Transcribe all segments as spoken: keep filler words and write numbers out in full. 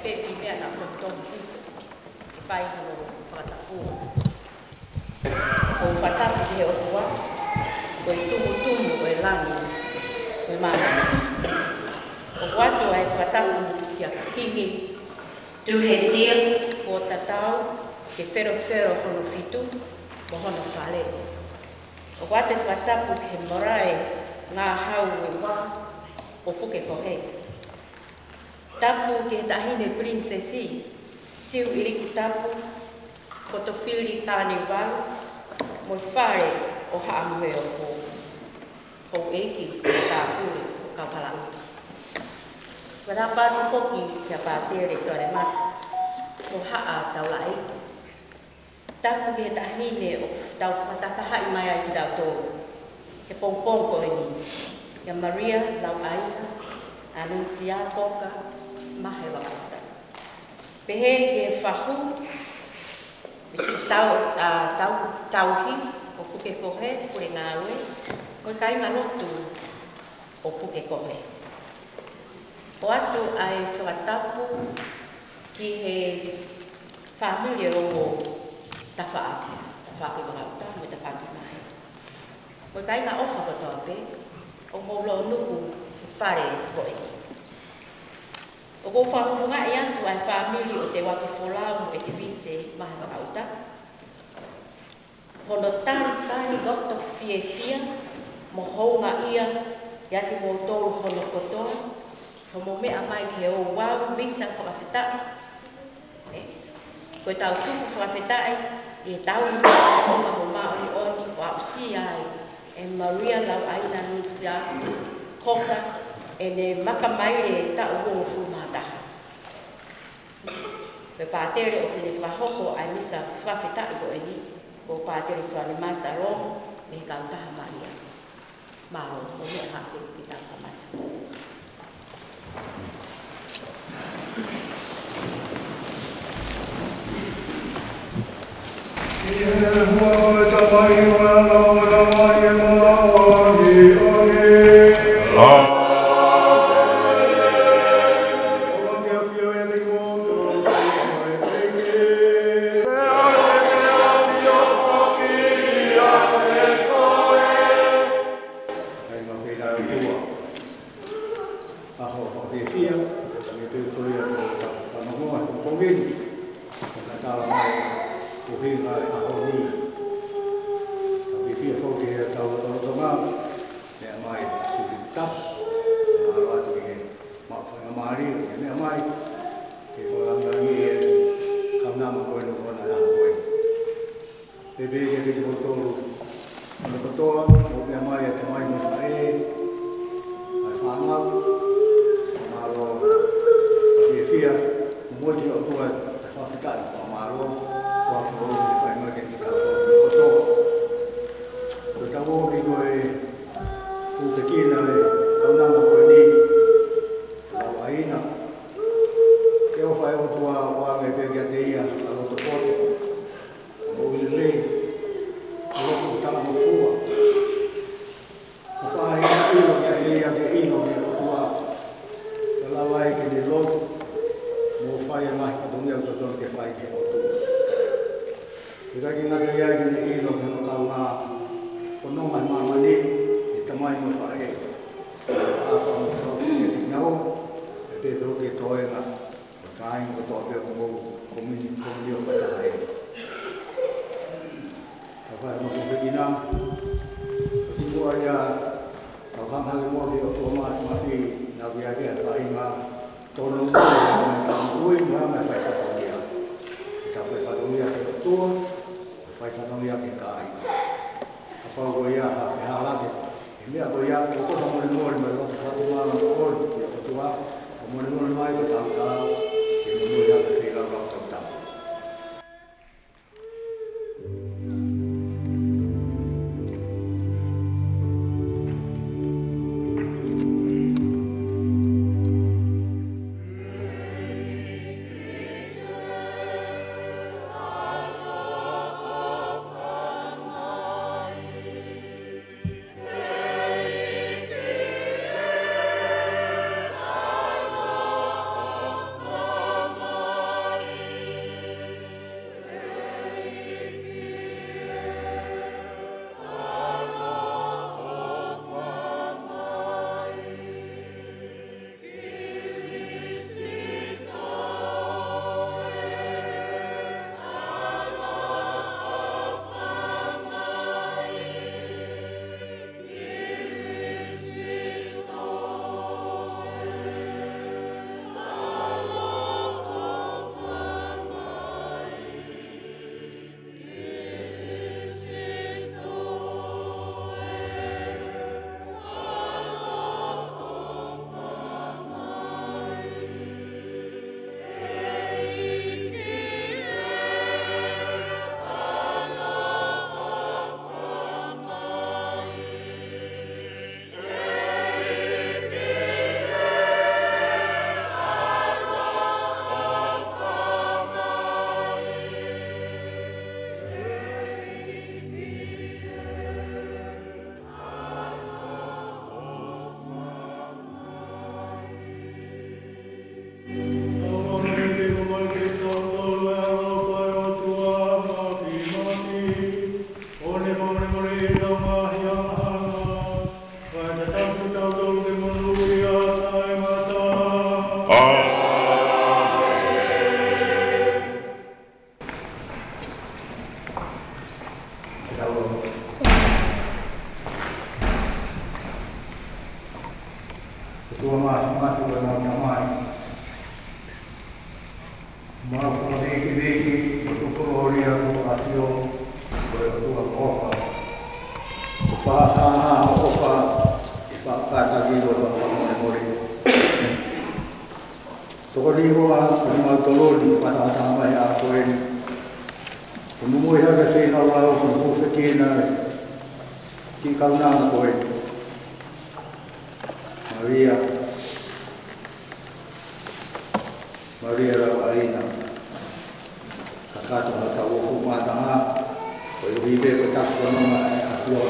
Pea ʻi he meʻa naʻa tau tohi ke fai hono fakatapu. ʻOku ou fakatapu ki he ʻOtua, ko e tumutumu ʻo e langi mo e māmani. ʻOku ʻoatu ʻa e fakatapu kia Kingi Tūhetia, kuo tatau ki he felofelo hono fitu mo hono fale. ʻOku ʻoatu e fakatapu ki he marae Ngahau ʻe Ua ʻo Pukekohe. Tapu ki he Taʻahine Pilinisesi, Siuʻilikutapu, Fotofili Kānivalu, mo e fale ʻo Haʻa Moheofo. Houʻeiki, Tāpule, ʻo Kauhalaʻuta. Fakatapu atu foki kia Pātele Soalemata, ʻo Haʻa Taulaʻeiki. Tapu ki he taʻahine ʻoku tau fakatahatahaʻi mai ai kitautolu he pongipongi ko eni, kia Malia Lauʻaina Anunisia Koka Mahevakauta. Pehē ki he fahu, Misi Tau, ʻa, Tau, Tauhi ʻo Pukekohe, Pule Ngāue, mo e kāingalotu ʻo Pukekohe. ʻOatu ʻa e fakatapu ki he fāmili ʻo Tafaʻaki, Tafaʻaki Vakauta mo Tafaʻaki Mahe, mo e kāinga ʻofa kotoa pē ʻoku mou lōnuku he fale ko eni. ʻOku ou fakafofongaʻi atu ʻa e fāmili ʻo Teuaki Folau mo ʻEtivise Mahevakauta. Hono talitali loto fiefia mo houngaʻia ʻiate kimoutolu hono kotoa, hoʻomou meʻa mai ki he ouau misa fakafetaʻi. Ē, ko ʻetau tuku fakafetaʻi ʻi he taʻu ni ʻo e ʻOtua Māʻoniʻoni ʻo aʻusia ai ʻe Malia Lauʻaina Anunisia Koka ʻene makamaile taʻu uofulu mā taha. Ko e pātele ʻoku ne fakahoko ʻa e misa fakafetaʻi ko eni, ko Pātele Soalemata Lomu mei he Kautaha Malia. Mālō, ʻo meʻa hake ki he tau kamata. ʻAho fakafiefia, ʻa e pē ko ia ʻoku tau fanongoa he pongipongi ni, ʻoku tala mai ko e ʻuhinga ʻo e ʻaho ni. Fakafiefia foki he tau lotolotonga, meʻa mai Siuʻilikutapu, mālō atu ki he maʻu faingamālie ke meʻa mai, ke fakalangilangiʻi e kaunanga ko eni ʻo e ʻaho ko eni. Pehē pē kiate kimoutolu hono kotoa, ʻoku meʻa mai ʻa e tamai mo e faʻē, ʻa e fānau, mālō, fiefia, mo e ki he ʻOtua ʻa e fakafetaʻi mo e fakamālō, ʻoku ou fai mai kiate kimoutolu hono kotoa. Ko e tau ō ki ko e ʻū fekina ʻo e kaunanga ko eni, Lauʻaina, ke ʻofa ʻa e ʻOtua ʻo ʻoange pē kiate ia ʻa e loto poto, moʻui lelei, loto talangofua. Ko e faʻahinga ʻilo kiate ia ke ʻilo ki he ʻOtua, kae lava ai ke ne lotu mo fai ʻa e ngaahi fatongia ʻoku totonu ke fai ki he ʻOtua. Pea ʻikai ke ngata ai, ke ne ʻilo ki he kaungā fononga ʻi māmani, ʻa e tamai mo e faʻē. ʻA e fānau, ʻa e kinaua, ʻa e pehē ki he toenga ʻo e kāinga kotoa pē ʻoku mou komini, komini ʻo fakataha ai. Tau fai hono fekina. Ko e kimuʻa ia, tau hanga hake muʻa ki he ʻOtua Māfimafi, naʻa ku ia ke faʻahinga tonu mo e anga ʻetau moʻui, mo e anga e fai fatongia. Ke tau fai fatongia ki he ʻOtua, fai fatongia ki he kāinga. Kapau ko ia ha fehālaaki ʻi he meʻa ko ia, ʻoku ou fakamolemole mai loto fakatomala moʻoni ki he ʻOtua, fakamolemole mai ko e tau tau, ke moʻui ʻa e feilaulau tau tau. ʻOtua Māfimafi, ko ʻemau Tamai, mau fakavikivikiʻi mo tukuloli ʻa hoʻo ʻAfio, ko e ʻOtua ʻofa. Ko e fakahā hoʻo ʻofa ʻi he faʻa kātaki mo e faʻa fakamolemole. Tokoni muʻa kimautolu ni, fakataha mai ʻa koe ni. Ke mumui hake feilaulau, ko e hūfekina ʻa e kiʻi kaunanga ko eni. Malia, Malia Lauaʻaina, kakato ha taʻu uofulu mā taha, koeʻuhi pē ko e taki fononga ʻa e ʻAfio.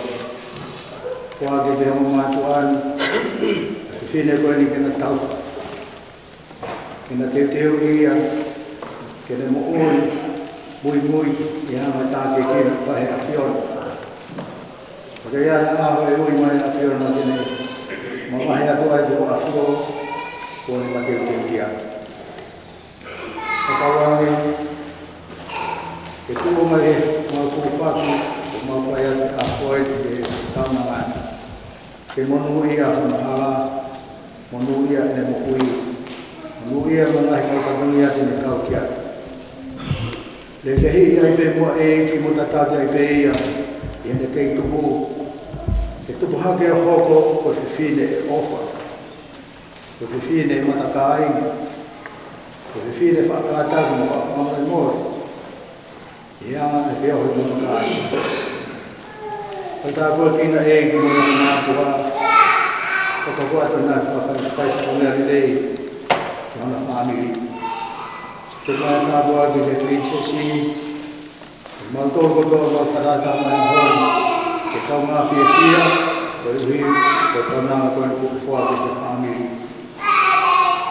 Foaki pē homau mātuʻa ni, ʻa e fefine ko eni ke na tau, ke na teuteuʻi ia ke ne moʻui muimui ʻi he anga e tākiekina ʻa e ʻAfiona. Ka ʻi ai ha ʻaho ʻe ui mai ʻa e ʻAfiona ke ne mavahe atu ai ki hoʻo ʻAfio, kuo ne mateuteu ia. Fakatauange ke tuʻu mai ʻemau tūfaki, ʻo mau fai atu ʻa koe ki he kaunanga ni. Ke monūʻia hono hala, monūʻia ʻene moʻui, monūʻia mo e ngaahi kau fatongia te ne kau ki ai. Lelehiʻi ai pē muʻa ʻEiki mo tataki ai pē ia ʻi heʻene kei tupu, ke tupu hake ʻo hoko ko e fefine ʻofa, ko e fefine matakāinga, ko e fefine faʻa kātaki mo faʻa fakamolemole. ʻI he anga e feohi mo e kāinga. Fai tāpuekina ʻEiki mo e mātuʻa, ʻo ka ko atu naʻe fai, fai, fai fatongia lelei ki hona fāmili. Ke fai tāpuaki ki he pilinisesi, kimautolu kotoa ʻoku mau fakataha mai he ʻaho ni, ke kaungā fiefia, koeʻuhi ko e kaunanga ko eni kuo ke foaki ki he fāmili.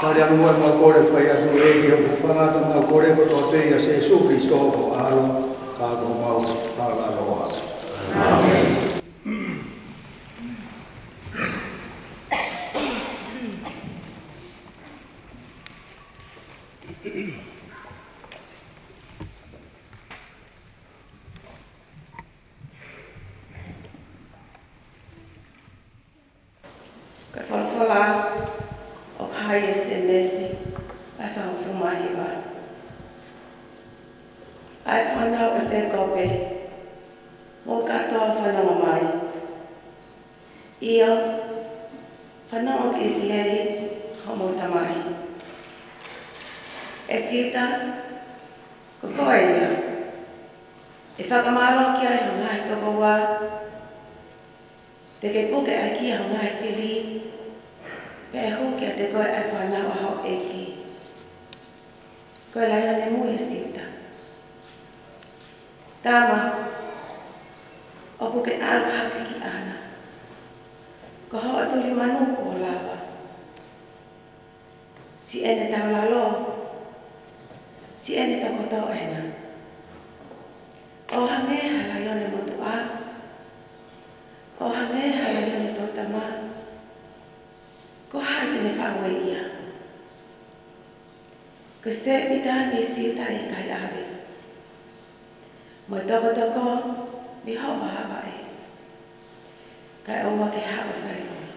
Tali ange muʻa ʻemau kole fai atu ʻEiki, ʻo fakaʻatā ʻemau kole kotoa pē ʻia Sīsū Kalaisi ko ho ʻAlo, ka ko homau Fakamoʻui. ʻĀmeni. Ko e folofola ʻoku hā ʻi he Sēnesi, vahe fāngofulu mā hiva. ʻA e fānau ʻa Sēkope, mou kātoa fanongo mai. ʻIo, fanongo ki ʻIsileli, hoʻomou tamai. ʻE Sita, ko koe ia ʻe fakamālō ki ai ho ngaahi tokoua, te ke puke ʻaki ho ngaahi fili, pea ʻe hū kiate koe ʻa e fānau ʻa hoʻo ʻeiki, ko e laione mui ʻa Siuta. Tama, ʻoku ke ʻalu hake ki ʻAna, ko hoʻo tuli manu kuo lava. Siʻene taulalo, siʻene tokoto ʻena. ʻO hangē ha laione motuʻa, ʻo hangē ha laione toʻutama, ko hai te ne faʻu ia? Ko Sēpita mei Siuta ʻe ʻikai ʻave, mo e tokotoko mei hoʻo vaʻavaʻe. Kae ʻoua ke haʻu ʻa Saione,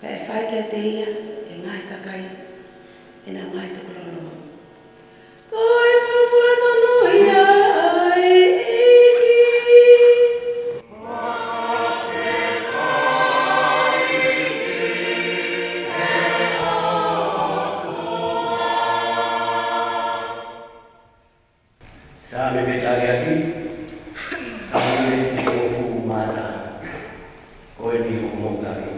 pea ʻe fai kiate ia ʻe he ngaahi kakai ʻenau ngaahi tukulolo. Ko e folofola tonu ia ʻa e ʻEiki. Saame fetaliaki, Saame uofulu mā taha. Ko eni hoʻomou tali.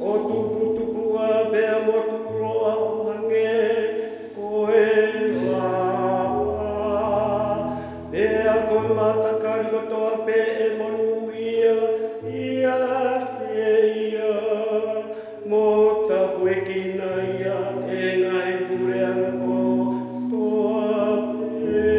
ʻO tuputupuʻa pea mo tuʻuloa ʻo hangē ko e lava, pea ko e matakali kotoa pē ʻe monūʻia ʻiate ia, mo tāpuekina ia ʻe he ngaahi puleʻanga kotoa pē.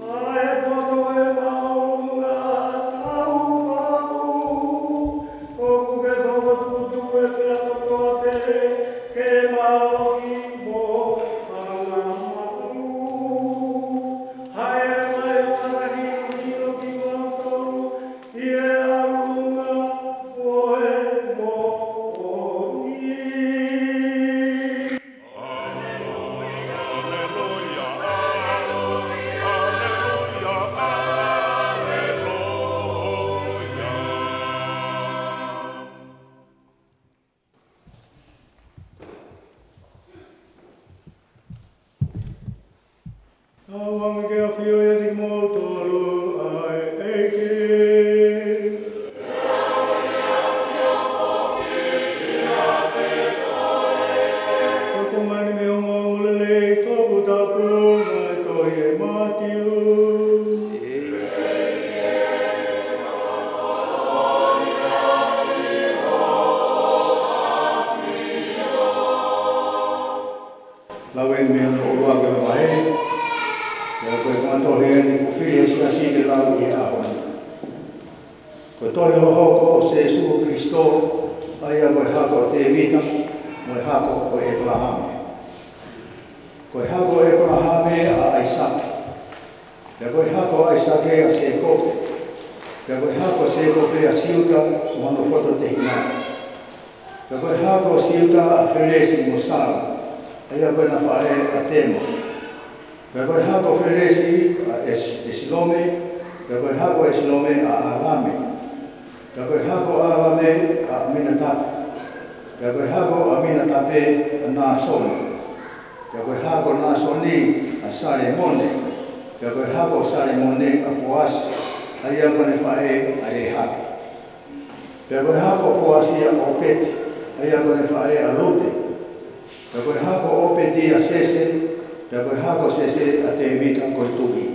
ʻA e poto ʻe maʻolunga tau paku, ʻoku ke fokotuʻutuʻu e meʻa kotoa pē ke mālohi mo angamaʻu. Haʻele mai ʻo fakahinohino kimautolu ʻi he ʻalunga ʻo e moʻoni. ʻOua ke ʻafio ʻiate kimoutolu ʻa e ʻEiki. Ko e konga ni mei he ongoongolelei toputapu naʻe tohi ʻe Mātiu. Lau eni mei hono ʻuluaki ʻo e vahe, pea ko e konga tohi eni ʻoku fili ʻe he siasi ke lau ʻi he ʻaho ni. Ko e tohi hohoko ʻo Sīsū Kalaisi, ʻa ia ko e hako ʻo Tēvita, mo e hako ʻo ʻĒpalahame. Ko e hako ʻo ʻĒpalahame ʻa ʻAisake. Pea ko e hako ʻo ʻAisake ʻa Sēkope. Pea ko e hako ʻo Sēkope ʻa Siuta mo hono foto tehina. Pea ko e hako ʻo Siuta ʻa Felesi mo Sala, ʻa ia ko ʻena faʻē ʻa Tema. Pea ko e hako ʻo Felesi ʻa ʻEs-, ʻEsilome. Pea ko e hako ʻo ʻEsilome ʻa ʻAlame. Pea ko e hako ʻo ʻAlame ʻa ʻAminatape. Pea ko e hako ʻo ʻAminatape ʻa Nāsoni. Pea ko e hako ʻo Nāsoni ʻa Salemone. Pea ko e hako ʻo Salemone ʻa Poasi, ʻa ia ko ʻene faʻē ʻa ʻĒhapi. Pea ko e hako ʻo Poasi ʻa ʻŌpeti, ʻa ia ko ʻene faʻē ʻa Lute. Pea ko e hako ʻo ʻŌpeti ʻa Sese, pea ko e hako ʻo Sese ʻa Tēvita ko e tuʻi.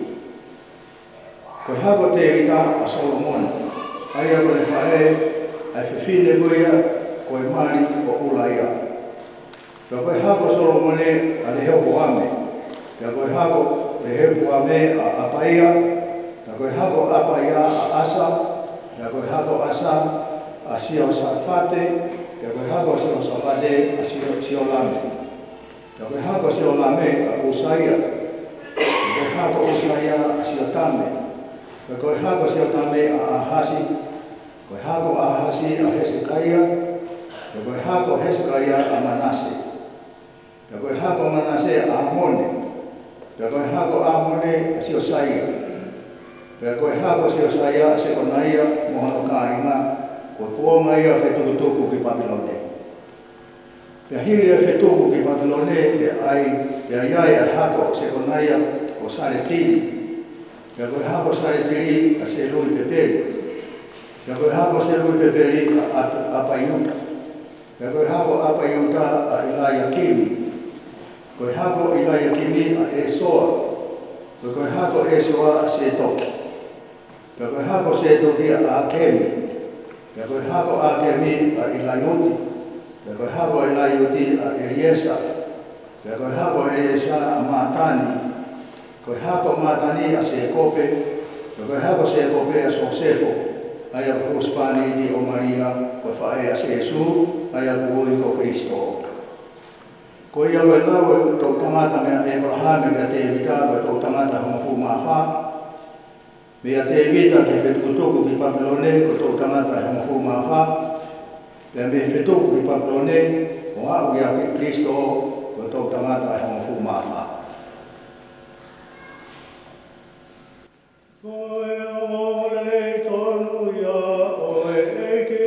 Ko e hako ʻo Tēvita ʻa Solomone, ʻa ia ko ʻene faʻē ʻa e fefine ko ia ko e mali ʻo ʻUlaia. Pea ko e hako ʻo Solomone ʻa Lehopoame. Pea ko e hako ʻo Rehopoame ʻa ʻApaia, pea ko e hako ʻo ʻApaia ʻa ʻAsa, pea ko e hako ʻo ʻAsa ʻa Siosafate, pea ko e hako ʻo Siosafate ʻa Sio-, Siolame, pea ko e hako ʻo Siolame ʻa ʻUsaia, pea ko e hako ʻo ʻUsaia ʻa Siotame, pea ko e hako ʻo Siotame ʻa ʻĀhasi, ko e hako ʻo ʻĀhasi ʻa Hesekaia, pea ko e hako ʻo Hesekaia ʻa Manase, pea ko e hako ʻo Manase ʻa ʻĀmone, pea ko e hako ʻo ʻĀmone ʻa Siosaia, pea ko e hako ʻo Siosaia ʻa Sekonaia mo hono kāinga, ko e kuonga ia ʻo e fetukutuku ki Papilone. Pea hili ʻa e fetuku ki Papilone, pea ʻi ai, pea ʻi ai ʻa e hako ʻo Sekonaia ʻo Saletili, pea ko e hako ʻo Saletili ʻa Selupepeli, pea ko e hako ʻo Selupepeli ʻa ʻAp-, ʻApaiuta, pea ko e hako ʻo ʻApaiuta ʻa ʻIlaiakimi, ko e hako ʻo ʻIlaiakimi ʻa ʻEsoa, pea ko e hako ʻo ʻEsoa ʻa Sētoki, pea ko e hako ʻo Sētoki ʻa ʻĀkemi, pea ko e hako ʻo ʻĀkemi ʻa ʻIlaiuti, pea ko e hako ʻo ʻIlaiuti ʻa ʻEliesa, pea ko e hako ʻo ʻEliesa ʻa Mātani, ko e hako ʻo Mātani ʻa Sēkope, pea ko e hako ʻo Sēkope ʻa Sosefo, ʻa ia ko e husepāniti ʻo Malia, ko e faʻē ʻa Sēsū, ʻa ia ʻoku ui ko Kilisitō. Ko ia ko e lau ʻa e toʻu tangata meia ʻĒpalahame kia Tēvita, ko e toʻu tangata ʻe hongofulu mā fā. Meia Tēvita ki he fetukutuku ki Papilone, ko e toʻu tangata ʻe hongofulu mā fā. Pea mei he fetuku ki Papilone, ʻo aʻu kia Kilisitō, ko e toʻu tangata ʻe hongofulu mā fā. Ko e ʻofa tonu ia ʻo e ʻEiki.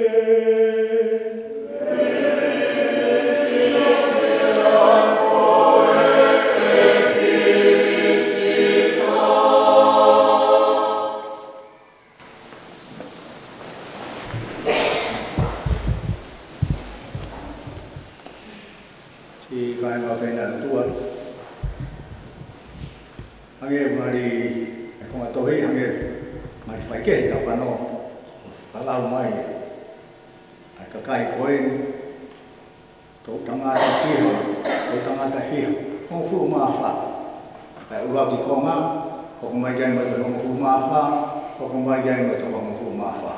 Siʻi kāinga ʻofeina ʻa e ʻOtua. Hangē ko e mali ʻa e konga tohi, hangē ko e mali faikehe ʻa e fānau. Ka lau mai ʻa e kakai ko eni, toʻu tangata ʻe fiha, toʻu tangata ʻe fiha, hongofulu mā fā. Pea ʻuluaki konga, hoko mai ki ai mo e hongofulu mā fā, hoko mai ki ai mo e hongofulu mā fā.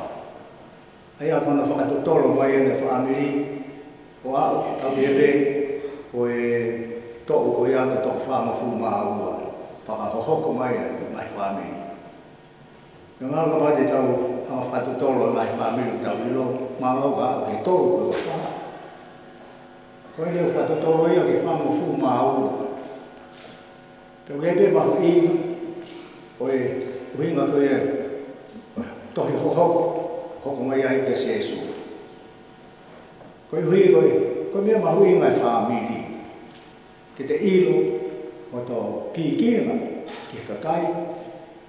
ʻA ia ko hono fakatotolo mai ʻene fāmili, ʻo aʻu tau pehē pē ko e toʻu ko ia ko e toʻu fāngofulu mā ua, fakahohoko mai ʻa e ngaahi fāmili. Meʻa ngalo kapau te tau hanga ʻo fakatotolo ʻa e ngaahi fāmili ʻoku tau ʻilo, mālō ka aʻu ki he tolu pe ko e fā. Ko e lea fakatotolo ia ki he fāngofulu mā ua. Tau ke pē mahuʻinga, ko e ʻuhinga ko ia, tohi hohoko, hoko mai ai kia Sēsū. Koeʻuhi ko e, ko e meʻa mahuʻinga ʻa e fāmili. Ke te ʻilo hoto pīkinga ki he kakai,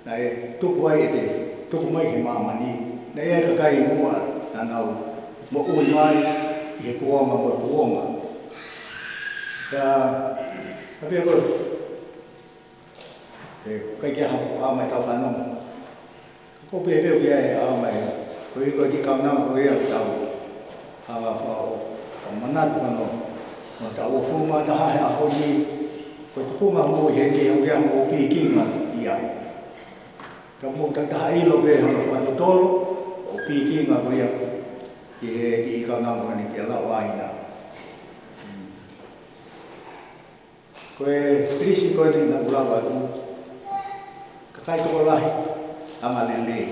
naʻe tupu ai ʻete tupu mai ki he māmani, naʻe ʻi ai e kakai ʻi muʻa naʻa nau moʻui mai ʻi he kuonga mo e kuonga. Pea, ka pea ko e, ʻe, ʻikai ke ʻi ai ha ʻaonga ʻi heʻetau fanongo. Ko e pehē pē ʻoku ʻi ai e ʻaonga ia. Koeʻuhi ko e kiʻi kaunanga ko ia ʻoku tau hanga ʻo fakamanatu hono, hono taʻu uofulu mā taha he ʻaho ni, ko e tukunga hoʻomou ʻi heni, ʻoku ʻi ai hoʻomou pīkinga ʻi ai. Ka mou takitaha ʻilo pē hono fakatotolo, ʻo pīkinga ko ia, ki he kiʻi kaunanga ko eni ke lau ai na. Ko e lisi ko eni naʻa ku lau atu, kakai tokolahi, angalelei.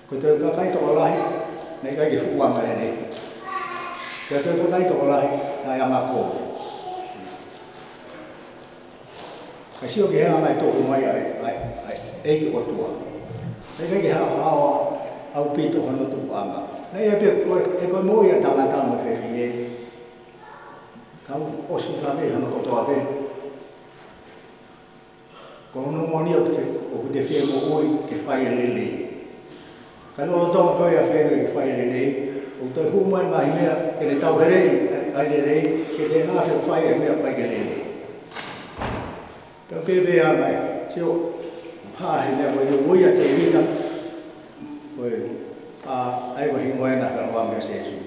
Ko e toe kakai tokolahi, naʻe ʻikai ke fuʻu angalelei. Ko e toe kakai tokolahi, naʻe angakovi. Ka sio ki he anga e tuku mai ʻa e, ʻa e, ʻa e ʻEiki ʻOtua. Naʻe ʻikai ke haohaoa ʻaupito hono tupuʻanga. Naʻe ʻi ai pē ko e, ʻe ko e moʻui ʻa e tangata mo e fefine. Tau ʻosi lave hono kotoa pē. Ko hono moʻoni ʻoku te, ʻoku te fie moʻui ke fai e lelei. Ka lolotonga ko ia ʻa e fai e lelei, ʻoku toe hū mai ngaahi meʻa ke ne tauheleʻi ʻa e lelei, ke te afe ʻo fai e meʻa ʻikai ke lelei. Tau pehē pē ʻa mai, sio, hā he meʻa ko e ui ʻa Tēvita, ko e, ʻa, ʻa ia ko e hingoa ena ʻa e ʻOtua mo Sēsū.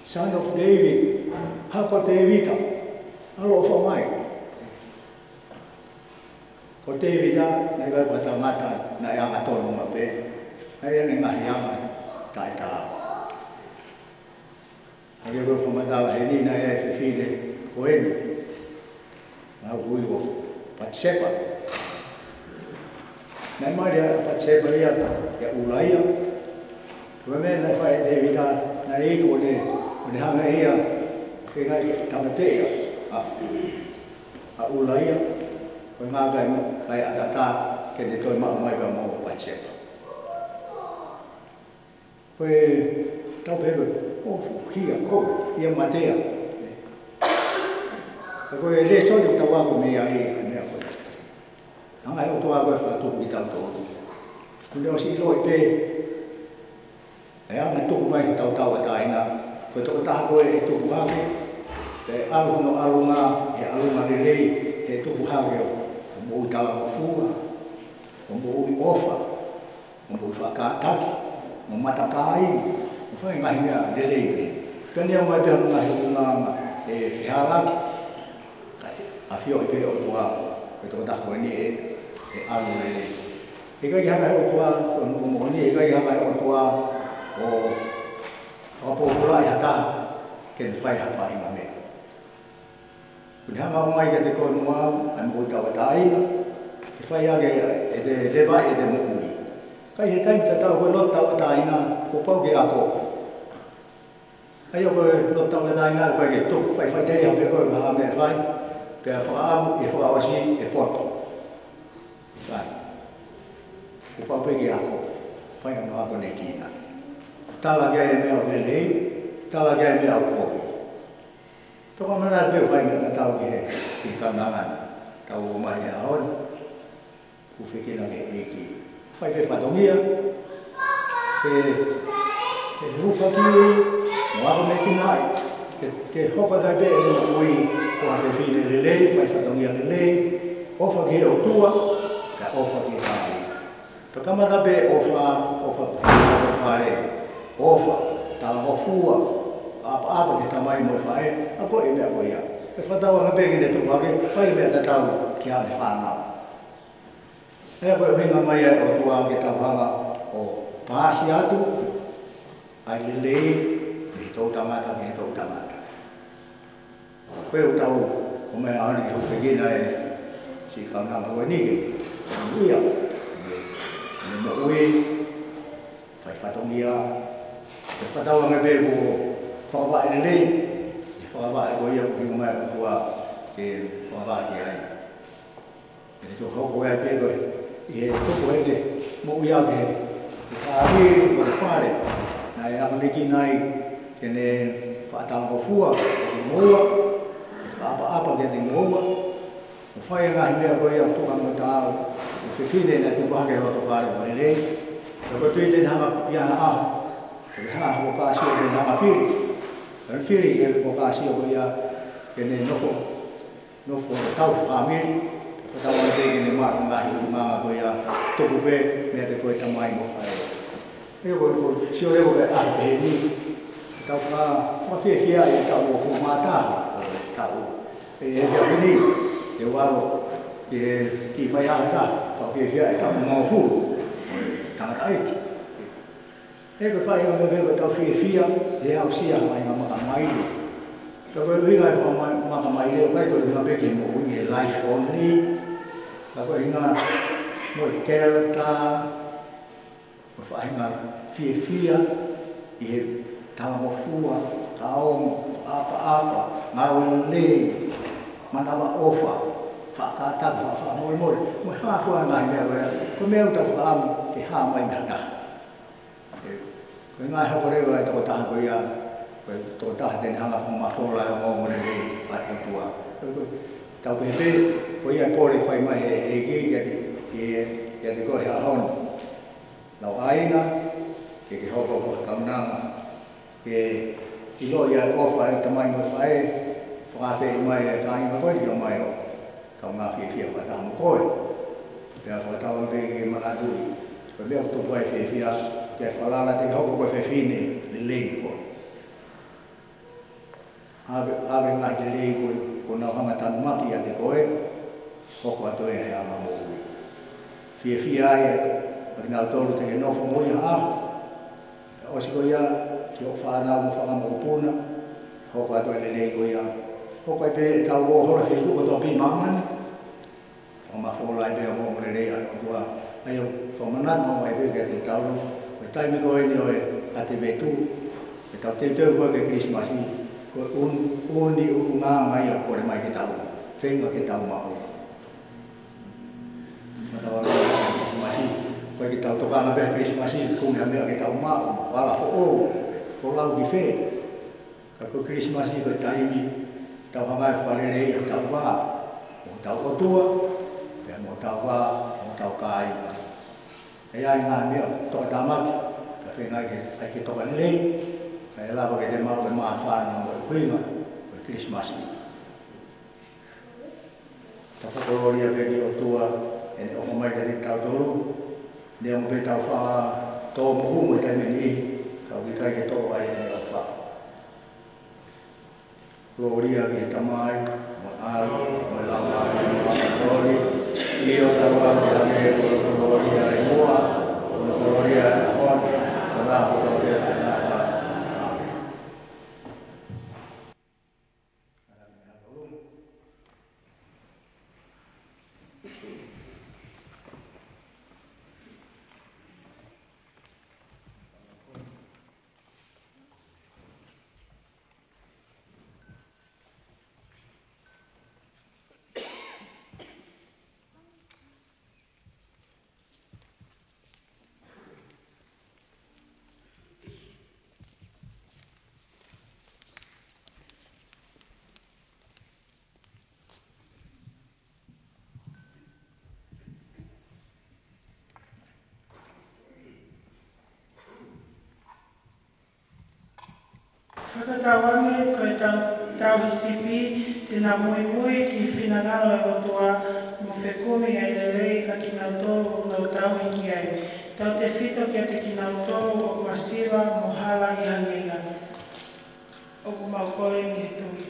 Son of David, hako ʻo Tēvita, ʻaloʻofa mai. Ko Tēvita, naʻe ʻikai ko ha tangata naʻe angatonu maʻu pē, naʻe ʻi ai ʻene ngaahi anga taʻetaau. Hangē ko e fakamatala heni, naʻe ʻi ai e fefine ko eni, naʻe ui ko Patisepa. Naʻe mali ʻa Patisepa ia ʻia ʻUlaia. Ko e meʻa naʻe fai ʻe Tēvita, naʻe ʻi ai ko ʻene, ko ʻene hanga ʻe ia ʻo feinga ke tāmateʻi ʻa, ʻa ʻUlaia, ko e ngaahi kakai ʻataʻatā, ke ne toe maʻu mai pea mo Patisepa. Ko e tau pehē ko e, ʻo fuhia ko ia matea. Ka ko e lēsoni ʻoku tau ako mei ai ʻa e meʻa ko ē. Hanga ʻe he ʻOtua ko ē ʻo fakatupu kitautolu. Kuo ne ʻosi ʻiloʻi pē ʻa e anga e tupu mai hotau tauʻatāina. Ko e tokotaha ko ē ʻe tupu hake, pea ʻalu hono ʻalunga, he ʻalunga lelei, he tupu hake ʻo, ʻo moʻui talangofua, ʻo moʻui ʻofa, ʻo moʻui faʻa kātaki, ʻo matakāinga, ʻo fai e ngaahi meʻa lelei pē. Pea ne ʻomai pē hono ngaahi ʻulungaanga ʻe fehālaaki, kae ʻafioʻi pē ʻe he ʻOtua ko e tokotaha ko eni ʻe, ʻe ʻalu lelei. He ʻikai hanga ʻe he ʻOtua, ko hono moʻoni, he ʻikai hanga ʻe he ʻOtua ʻo fakapōpulaʻi ha taha ke ne fai ha faʻahinga meʻa. Kuo ne hanga ʻo ʻomai kiate koe mo au ʻa e moʻui tauʻatāina, ke fai ʻaki ʻete leva ʻete moʻui. Ka ʻi he taimi tatau ko e lotu tauʻatāina, kuo pau ke ako. ʻA ia ko e lotu tauʻatāina, ko e ke tuku, fai, fai tele ha pē ko e meʻa ʻe fai, pea fakaʻamu, ʻe fakaʻosi, ʻe poto. Sai. Kuo pau pē ke ako, fai hono akonekina. Tala ki ai e meʻa ʻoku lelei, tala ki ai e meʻa ʻoku kovi. Toki manatu pē ʻo fai meʻa tatau ki he, ki he kaunanga ni. Tau ō mai he ʻaho ni, ʻoku fekina ki he ʻEiki. Fai pē fatongia, ke, ke hūfaki, mo akonekina ai, ke, ke hoko atu ai pē ʻene moʻui ko ha fefine lelei, fai fatongia lelei, ʻofa ki he ʻOtua, kae ʻofa ki he kakai. Pea kamata pē ʻofa, ʻofa ki he loto fale, ʻofa, talangofua, ʻapaʻapa ki he tamai mo e faʻē, ʻa ko e meʻa ko ia. Pea fakatauange pē ke ne tupu hake, fai meʻa tatau ki haʻane fānau. ʻA ia ko e ʻuhinga mai ʻa e ʻOtua ke tau hanga ʻo paasi atu ʻa e lelei mei he toʻutangata ki he toʻutangata. Ko e ʻuhinga ʻoku tau ō mai he ʻaho ni ke hūfekina e siʻi kaunanga ko eni ke, ke ʻi ai ʻene, ʻene moʻui, fai fatongia, ke fakatauange pē kuo fakavaʻe lelei, ke fakavaʻe ko ia ʻoku ʻuhinga mai ʻa e ʻOtua ke fakavaʻe ki ai. ʻE toe hoko ai pē ko e, ʻi he tupu hake moʻui ʻa e, ʻa e fāmili, ʻa e fale. Naʻe akonekina ai ke ne faʻa talangofua ki he moua, ke fakaʻapaʻapa ki he moua. ʻO fai e ngaahi meʻa ko ia ʻoku tuku mo taau, ʻa e fefine naʻe tupu hake he loto fale ʻoku lelei. Pea ko e tuʻi te ne hanga ia ha ʻaho, ko e hā ha fuakava te ne hanga fili. Pea fili ki he fuakava ko ia ke ne nofo nofo ʻo tau fāmili, fakatauange pē ke ne maʻu e ngaahi ʻulungaanga ko ia, tuku pē meiate koe tamai mo faʻē. ʻA ia ko e, ko e sio leva ki he ʻaho pehē ni, tau faka-, fakafiefia ʻi he taʻu uofulu mā taha, ko e taʻu, ʻe, ʻe he efiafi ni, ʻe ʻalu, ʻe, ki he faiʻanga, fakafiefia ʻi he taʻu uofulu, ko e tangataʻeiki. He ko e faʻahinga meʻa ko ʻetau fiefia, he aʻusia ha faʻahinga makamaile. Ka ko e ʻuhinga e faʻahinga makamaile, ʻoku ʻikai ko e ʻuhinga pē ki he moʻui he life only. Ka ko e ʻuhinga mo e character, ko e faʻahinga fiefia, ʻi he talangofua, fakaongo, fakaʻapaʻapa, ngāue lelei, manavaʻofa, faʻa kātaki, faʻa, faʻa fakamolemole, mo e hā fua e ngaahi meʻa ko ia, ko e meʻa ʻoku tau fakaʻamu ke hā mai mei ha taha. Ko e ngaahi hoko leva e tokotaha ko ia, ko e tokotaha te ne hanga ʻo fakamafola e ongoongo lelei ʻa e ʻOtua. Ko e, ko e, tau pehē pē, ko ia e pole fai mai ʻe he ʻEiki kiate, kiate, kiate koe he ʻaho ni. Lau ʻāina, ke ke hoko ko ha kaunanga, ke ʻiloʻi ʻa e ʻofa ʻa e tamai mo e faʻē, fakaafeʻi mai e kāinga ko ē ke ʻomai ʻo kaungā fiefia fakataha mo koe. Pea fakatauange pē ke manatuʻi, ko e meʻa ʻoku tupu ai e fiefia, ke falala te ke hoko ko e fefine lelei ko ē. ʻAve, ʻave ngaahi lelei ko ē, kuo nau hanga ʻo tanumaki ʻiate koe. hoko atu ia he anga moʻui. Fiefia ai ʻa kinautolu te ke nofo mo ia ʻaho. ʻOsi ko ia, ki hoʻo fānau mo e fanga mokopuna, hoko atu e lelei ko ia. Hoko ai pē ʻetau ō hola feituʻu kotoa pē ʻi māmani. Fakamafola ai pē ʻa e ongoongolelei ʻa e ʻOtua. ʻA ia ʻoku fakamanatu mai pē kiate kitautolu, ko e taimi ko eni ʻo e ʻAtevetu, ʻetau teuteu ko ē ki he Kilisimasi, ko e ʻū-, ʻū ʻuhinga ia ʻoku kole mai ke tau feinga ke tau maʻu. Mataʻu ʻa e Kilisimasi, ko e ke tau tokanga pē he Kilisimasi, ko e meʻa ke tau maʻu, hala foʻou, folau ki fē. Ka ko e Kilisimasi ko e taimi, tau hanga ʻo fakaleleiʻi hotau vā, mo hotau ʻOtua, pea mo hotau vā, mo hotau kāinga. ʻE ʻi ai e ngaahi meʻa tokatamaki, ka feinga ke, ʻai ke toka lelei, kae lava ke te maʻu e māfana mo e ʻuhinga, ko e Kilisimasi. Tau fakalōlia pē ki he ʻOtua, ʻene ʻofa mai kiate kitautolu, neongo pē ʻetau faʻa tō mo humu he taimi ni, ka ʻoku ʻikai ke toʻo ai ʻene ʻofa. Kolōlia ki he Tamai, mo e ʻAlo, mo e Laumālie Māʻoniʻoni, ʻio talu ʻo hangē ko hono kolōlia ʻi muʻa, ko hono kolōlia ʻi he ʻaho ni, ko e ʻaho kotoa pē taʻengata. ʻĀmeni. Fakatauange ko e tau-, tauhi sipi, te nau muimui ki he finangalo ʻo e ʻOtua, mo fekumi ʻi he lelei ʻa kinautolu ʻoku nau tauhi ki ai. Tautefito kiate kinautolu ʻoku masiva mo hala ʻi ha ngeia. ʻOku mau kole ni he tui.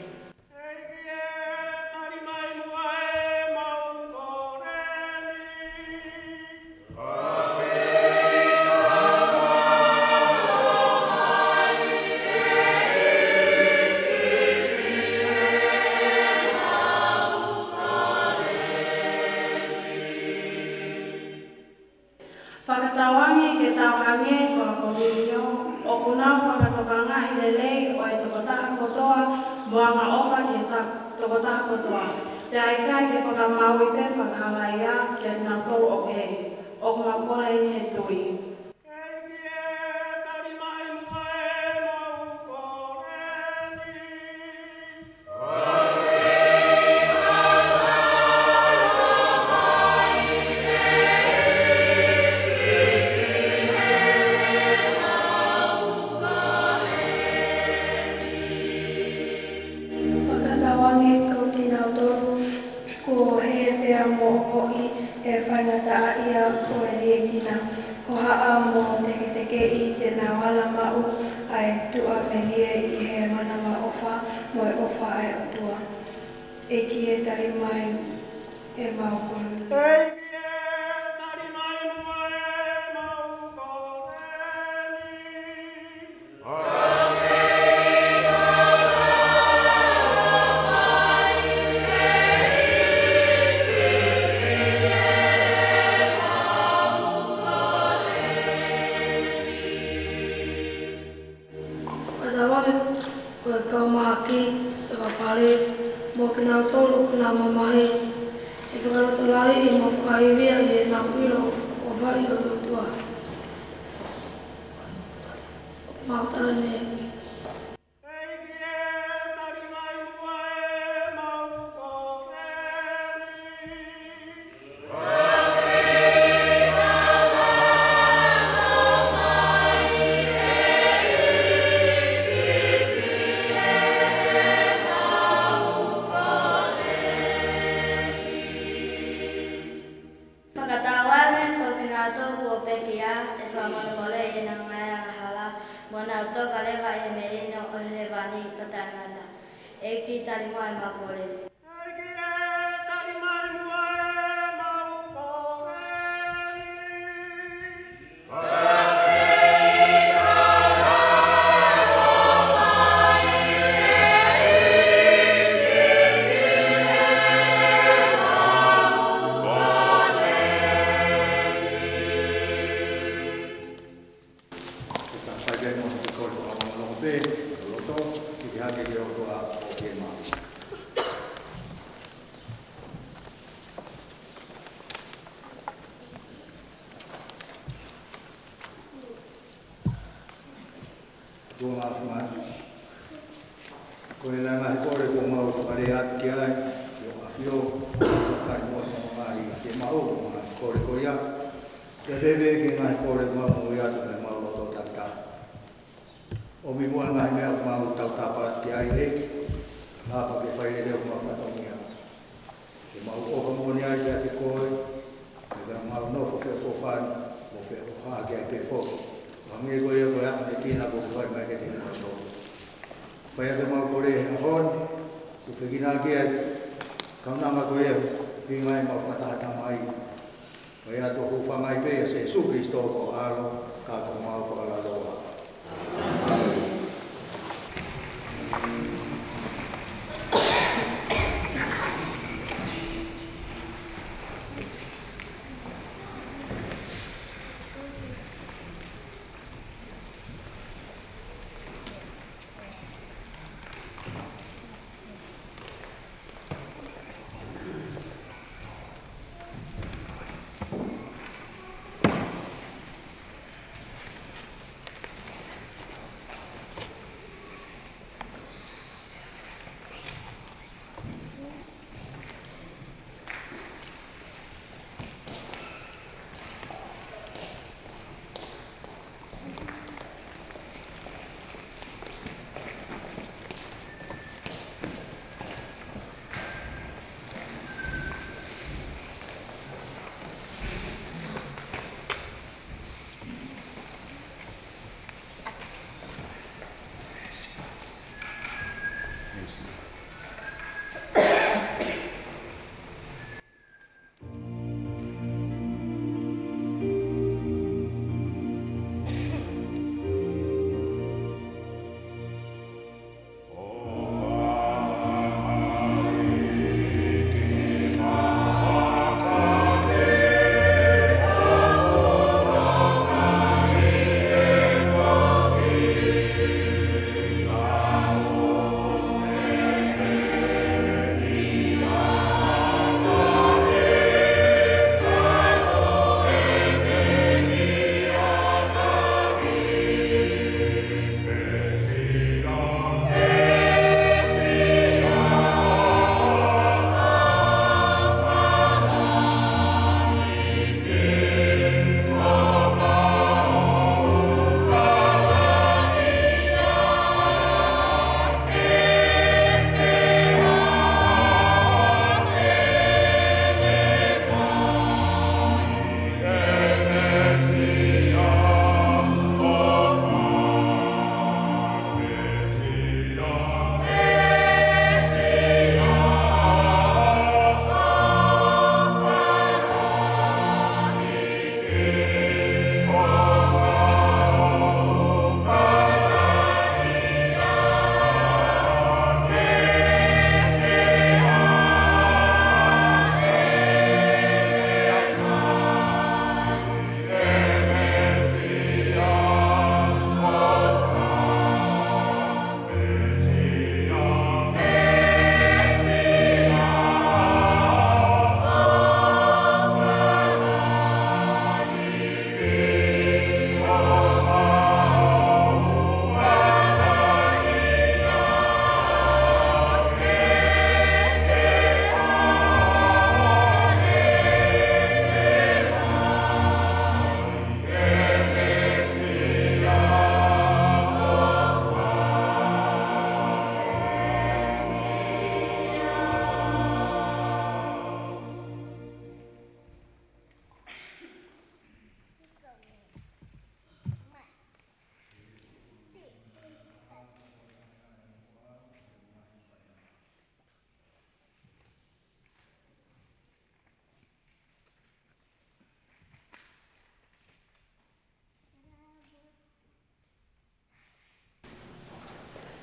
Fakatauange ke tau hangē ko e Komilio, ʻoku nau fakatokangaʻi lelei ʻa e tokotaha kotoa, mo angaʻofa ki he ta-, tokotaha kotoa. Pea ʻikai ke fakamaauʻi pe fakahalaia kiate kinautolu ʻoku hē. ʻOku mau kole ni he tui. Fakatauange ko kinautolu kuo hē pea mo ongoʻi e faingataʻaʻia ʻo e liʻekina. Hohaʻa mo teketekeʻi te nau ala maʻu ʻa e tuʻamelie ʻi he manavaʻofa mo e ʻofa ʻa e ʻOtua. ʻEiki ē, tali mai ʻemau kole. ʻEiki ē, tali mai ʻemau kole. Fakatauange ko e kau mahaki, takafale, mo kinautolu ʻoku nau mamahi, ʻe fakalotolahiʻi mo fakaivia ʻi heʻenau ʻilo ʻa e ʻofa ʻa e ʻOtua. Mau tala ni. Fakatauange ko kinautolu kuo pekia ʻe fakamolemoleʻi ʻenau ngaahi angahala, mo nau toka leva ʻi he melino ʻo hēvani ʻo taʻengata. ʻEiki, tali mai ʻemau kole. ʻEiki ē, tali mai ʻemau Ko e ngaahi kole kuo mau fakalea atu ki ai, ʻi ho ʻAfio, ʻoku mau kole mo e mamahi ke mau ʻi he ngaahi kole ko ia. Pea pehē ki he ngaahi kole kuo mau moʻui atu ʻi he mau loto takitaha. ʻOmi muʻa e ngaahi meʻa ʻoku mau tautapa atu ki ai, ʻEiki, ʻa ia ke fai lelei homau fatongia. Ke mau ʻofa moʻoni ai kiate koe, ke mau nofo feʻofoʻofani, mo feʻofoʻohake ai pē foki. Hangē ko ia ko e akonekina kuo ke fai mai kiate kimautolu. Fai atu ʻemau kole he ʻaho ni, tuku ke fekinaʻaki ai e kaunanga ko ia, ʻuhinga ʻemau fakataha Tamai. Ko ia ʻoku hūfanga ai pē ʻia Sīsū Kalaisi ko ho ʻAlo, ka ko homau Fakalaloa.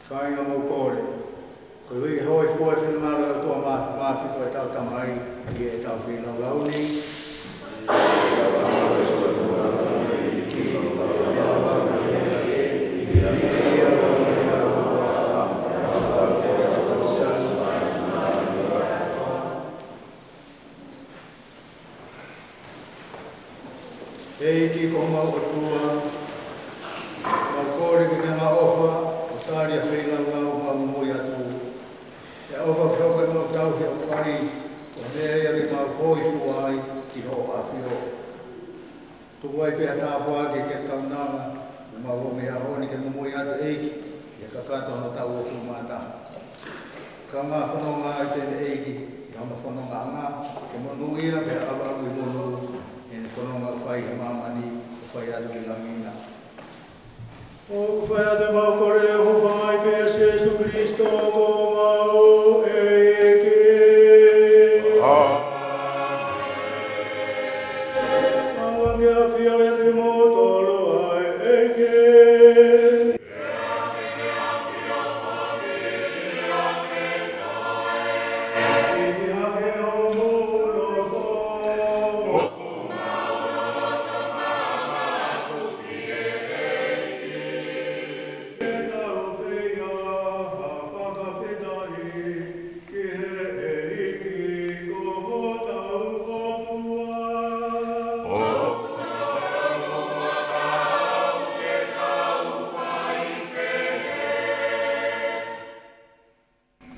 Kāinga, mau kole, koeʻuhi ko e hōifua ʻo e finangalo ʻo e ʻOtua Māfimafi, ko ʻetau Tamai, ʻi heʻetau feilaulau ni. ʻEiki ko homau ʻOtua, mau kole ke ke angaʻofa, ʻOfa ke hoko ʻemau tauhi ʻoku fai, ʻo meʻa ia ke mau hōifua ai ki hoʻo ʻAfio. Tuku ai pē ha tāpuaki ki he kaunanga, ʻo mau ō mei he ʻaho ni ke momoi atu ʻEiki, ʻi he kakato hono taʻu uofulu mā taha. Kaungā fononga ai pē ʻEiki, ʻi hono fonongaʻanga, ke monūʻia pea ʻalu ʻo monū, ʻi he fononga ʻoku fai he māmani, ʻoku fai atu ki langi na. ʻOku fai atu ʻemau kole ʻi he huafa mai pē ʻo Sīsū Kalaisi ko homau ʻEiki. ʻĀmeni. ʻOange ʻa e ʻafio ʻiate kimoutolu ʻa e ʻEiki.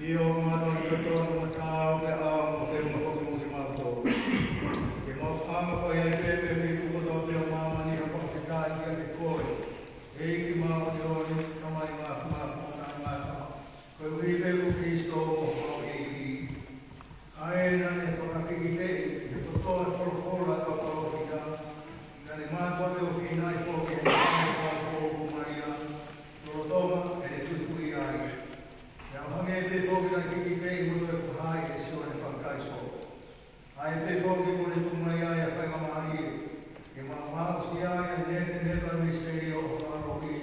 ʻIo, mātuʻaki totonu mo taau, pea ʻoua ʻe feʻunga foki mo kimautolu. Ke mau hanga ʻo fai ai pē mei he feituʻu kotoa pē ʻo māmani ha fakafetaʻi kiate koe, ʻEiki māʻoniʻoni, Tamai māfimafi, Tamai māfimafi. Koeʻuhi pē ko Kalaisi ko homau ʻEiki. ʻA ia naʻa ne fakakikiteʻi ʻi he kotoa e folofola ʻa e kau palōfita, naʻa ne mātuʻaki ʻofeina foki ʻi he ʻaho ko ia, lolotonga ʻene tuʻituʻia ai. Pea ʻoku hangē pē foki naʻa ne kikiteʻi mo toe fakahā ʻe Sione Papitaiso. ʻA ia pē foki kuo ne tuku mai ai ʻa e faingamālie ke mau aʻusia ʻa e nēkeneka misiteli ʻo e ʻaloʻi,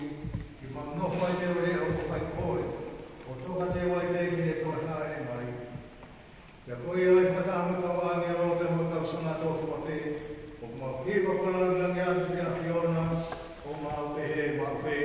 ke mau nofo ai pē ʻo leʻo ʻo fai koe, ʻo tokateu ai pē ki heʻene toe hāʻele mai. Pea ko ia ʻi he fakataha mo e kau ʻāngelo pea mo e kau sangato kotoa pē, ʻoku mau hiva fakalāngilangi atu ki he ʻAfiona, ʻo mau pehē maʻu pē.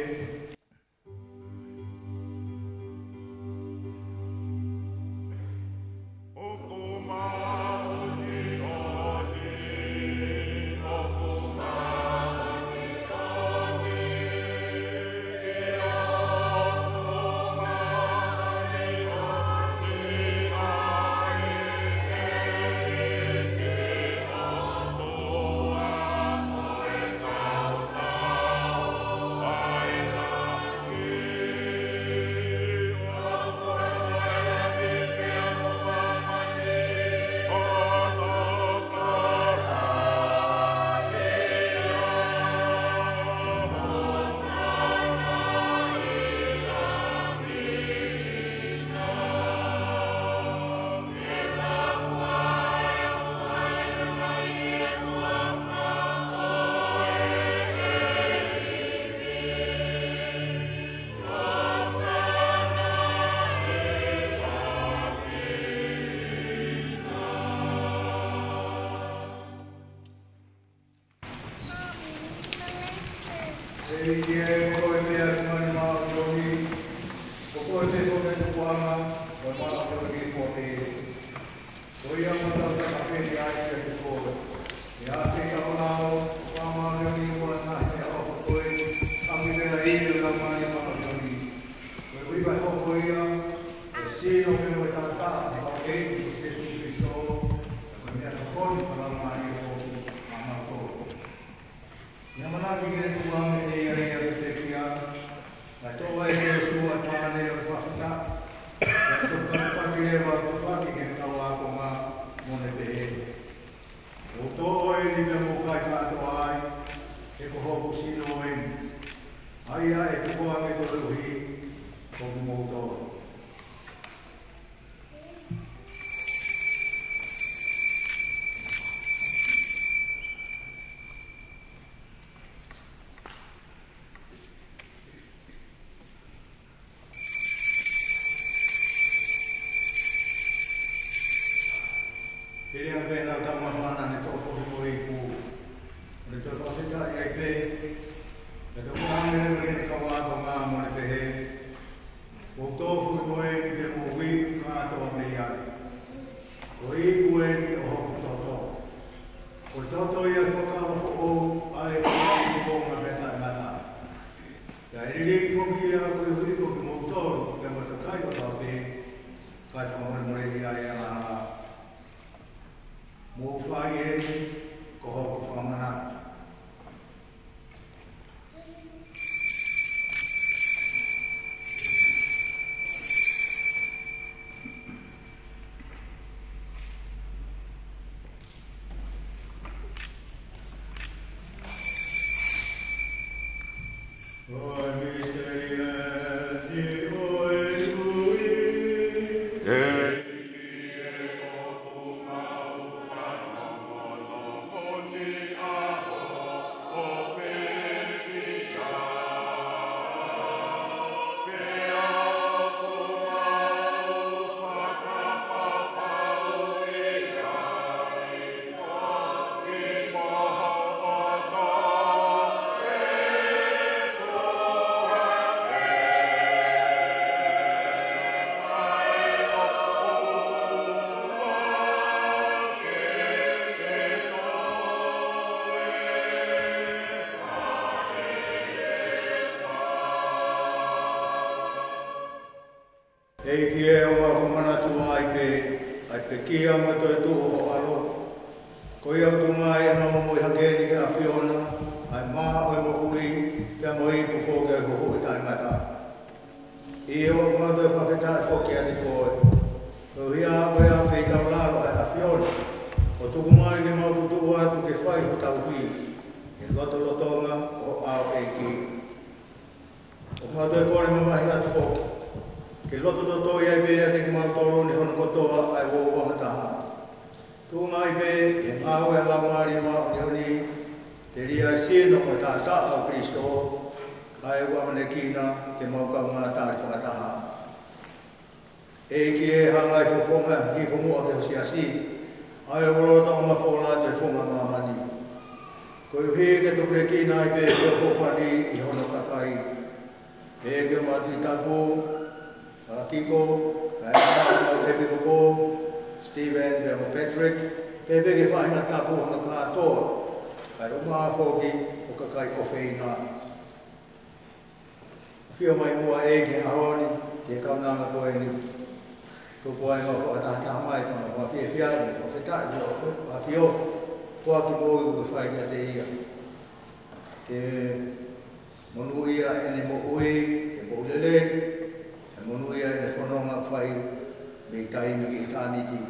ʻEiki, ko koe pē ʻa e Laumālie Māʻoniʻoni, ko koe pē ko e tupuʻanga ʻo e māʻoniʻoni kotoa pē. Ko ia ʻoku mau tau fakafetaʻi ai kiate koe. ʻI he ʻaho ni ʻoku mau lau, ʻoku mau māʻoniʻoni ʻi he ʻaho ko eni, ʻa e meʻa ʻi he Laumālie Māʻoniʻoni. Ko e ʻuhi ʻoku hoko ia, ko e sino pea mo e taʻataʻa ʻo hotau ʻEiki ko Sīsū Kalaisi, ko e meʻatokoni ʻo e Laumālie ʻo maʻamautolu. ʻI he ʻamanaki ke tukuange ʻe ia ʻa e pekia, naʻe toʻo ai ʻe Sīsū ʻa e pane ʻo e fakafetaʻi, pea toki kapakapaki leva ʻo tufaki ki heʻene kau ākonga, mo ne pehē: Mou toʻo eni pea mou kai kātoa ai, he ko hoku sino eni, ʻa ia ʻe tukuange koeʻuhi ko kimoutolu. Pea ʻi he ʻaho ko ia naʻa tau maʻu ai ʻa e toʻo foki ʻo e ipu, ʻo ne toe fakafetaʻi ai pē, pea toki hāʻele leva ki heʻene kau ākonga mo ne pehē: Mou toʻo foki eni pea mou ipu kātoa mei ai. Ko e ipu eni ʻo hoku toto. Ko e toto ia ʻo e fuakava foʻou, ʻa ia ʻoku ʻikai kuonga pea taʻengata. Pea ʻe liliu foki ia koeʻuhi ko kimoutolu pea mo e kakai kotoa pē, ka Fakamolemole ia e angahala. Mou fai eni ko hoku fakamanatu. ʻEiki ē, ʻoku mau fakamanatu ai pē ʻa e pekia mo e toetuʻu ʻo ho ʻAlo. Ko ia ʻoku tuku mai ʻemau momoi hake ni ki he ʻAfiona, ʻa e mā ʻo e moʻui, pea mo e ipu foki ʻo e huhuʻi taʻengata. ʻIo, ʻoku mau toe fakafetaʻi foki kiate koe. Koeʻuhi ko e ʻafeitaulalo ʻa e ʻAfiona, ʻo tuku mai ke mau tutuʻu atu ke fai ho tauhi, ʻi he lotolotonga ʻo ho ʻao, ʻEiki. ʻOku mau toe kole mamahi atu foki ke loto totoi ai pē ʻiate kimautolu ni hono kotoa ʻa e uouangataha. Tuʻunga ai pē ʻi he ngāue ʻa e Laumālie Māʻoniʻoni, telia e sino mo e taʻataʻa ʻo Kalaisi, ʻa ia ʻoku ʻamanekina ke mau kaungā tali fakataha. ʻEiki ē, hanga ʻe he fofonga ki he fonua ki ho siasi, ʻa ia ʻoku lolotonga mafola atu he funga māmani, koeʻuhi ke tupulekina ai pē ho ʻofa ni ʻi hono kakai. Pehē ki homau Tuʻi Tapu, ʻa Kiko, ʻa e ngaahi ʻEpikopō, Stephen, pea mo Patrick, pehē ki he faʻahinga tapu ʻanga kātoa, kae ʻumaʻā foki ʻa e kakai ʻofeina. ʻAfio mai muʻa ʻEiki he ʻaho ni ki he kaunanga ko eni. Tuku ai ʻemau fakatahataha mai, ʻemau fakafiefiaʻi mo fakafetaʻi ki hoʻo ʻAfio, ko e kiʻi moʻui ʻoku ke fai kiate ia. Ke monūʻia ʻene moʻui, ke moʻui lelei, ke monūʻia ʻene fononga ʻoku fai mei taimi ki ʻitāniti.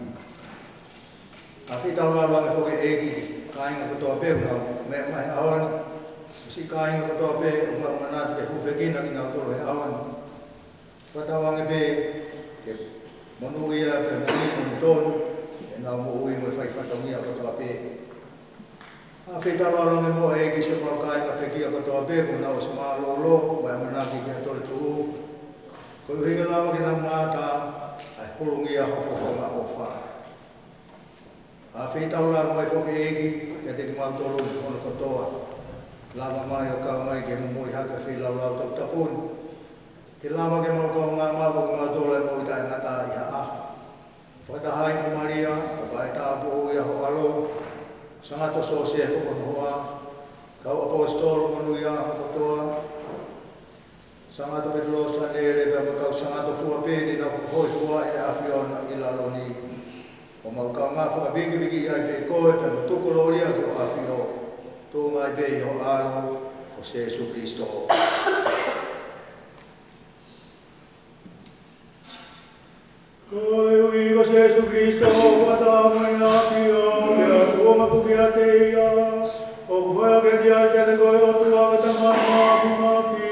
ʻAfeitaulalo ange foki ʻEiki kāinga kotoa pē ʻoku nau meʻa mai he ʻaho ni. Siʻi kāinga kotoa pē ʻoku nau manatu ke hūfekina kinautolu he ʻaho ni. Fakatauange pē ke monūʻia pea moʻui totonu ʻenau moʻui mo e fai fatongia kotoa pē. ʻAfeitaulalo ange muʻa ʻEiki siʻemau kāinga pekia kotoa pē kuo nau ʻosi mālōlō mo e ʻamanaki ki he toetuʻu, koeʻuhi ke lava ke nau ngata ʻa e hulungia ho fofonga ʻofa. ʻAfeitaulalo mai foki ʻEiki kiate kimautolu ni hono kotoa. Lava mai ʻo kau mai ki he momoi hake ʻa e feilaulau toputapu ni, ke lava ke mau kaungā maʻu ʻe kimautolu ʻa e moʻui taʻengata ʻi ha ʻaho. Fakataha ai mo Malia, ʻa e vaʻe tāupoʻou ʻa ho ʻAlo, Sangato Siosefa ko hono hoa, kau ʻaposetolo monūʻia kotoa, Sangato Petelō Sanele pea mo e kau sangato fua pē naʻa nau hōifua ʻi he ʻAfiona ʻi lalo ni. ʻOku mau kaungā fakavīkiviki ai pē koe pea mo tuku kolōlia ki ho ʻAfio, tuʻunga ai pē ʻi ho ʻAlo ko Sēsū Kalaisi. Koeʻuhi ko Sēsū Kalaisi, ʻoku ʻatā mai ʻa e ʻAfio, pea tuʻunga pē kiate ia, ʻoku fai ʻaki ia kiate koe ʻOtua ko e Tamai Māfimafi,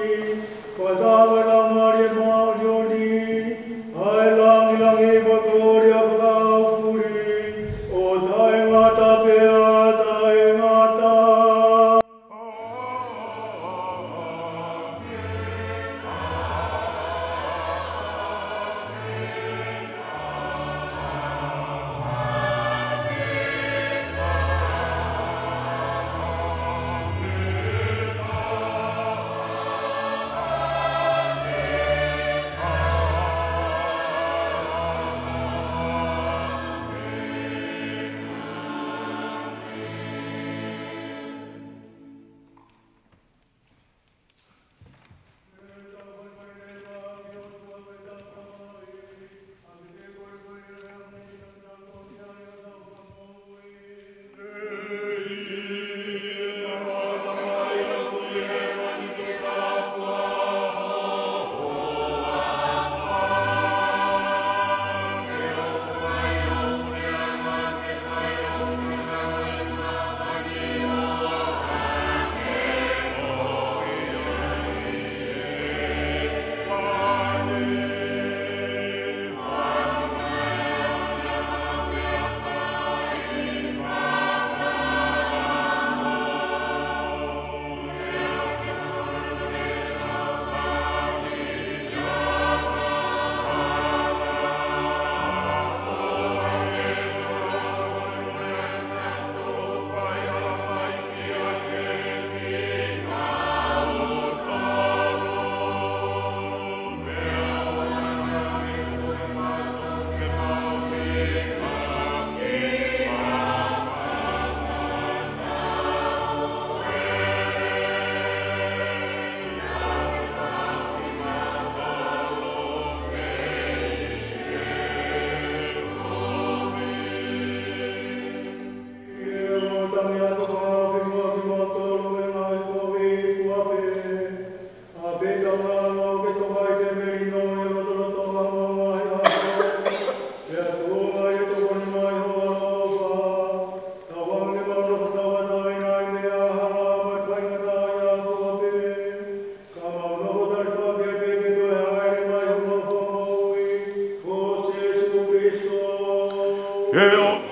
fakataha mo e Laumālie Māʻoniʻoni, ʻa e langilangi mo e kolōlia fakaʻaufuli, ʻo taʻengata pea taʻengata. Eo.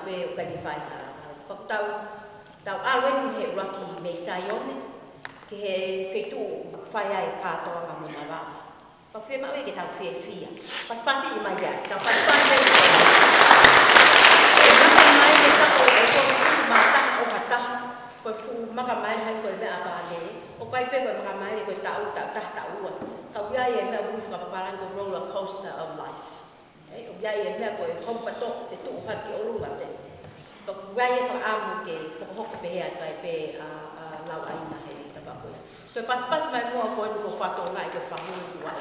Pea ʻoku ʻikai ke fai ha lava. Pea ʻoku tau, tau ʻalu eni he ʻuluaki mei Saione, ki he feituʻu ʻoku fai ai e kātoanga mo e malava. Pea ʻoku fiemaʻu ia ke tau fiefia. Pasipasi mai ia, tau pasipasi mai ia. Ko e maka maile ʻe taha ʻo e toko fitu mā taha ʻo ha taha, ko e fuʻu maka maile ia ko e meʻa vale, ʻoku ʻikai pē ko e maka maile ko e taʻu, taʻu taha, taʻu ua. Ka ʻoku ʻi ai e meʻa ʻoku ui fakapapālangi ko e roller coaster of life. ʻE, ʻoku ʻi ai e meʻa ko e hope pato, te tuʻu hake ki ʻolunga pē. Pea ʻoku ʻi ai e fakaʻamu ke hokohoko pehē atu ai pē ʻa, ʻa e lau ʻa e ʻaho he tafaʻaki ko ē. Ko e pasipasi mai muʻa ko eni ko e fatongia ʻi he fāmili kuo ʻi ai.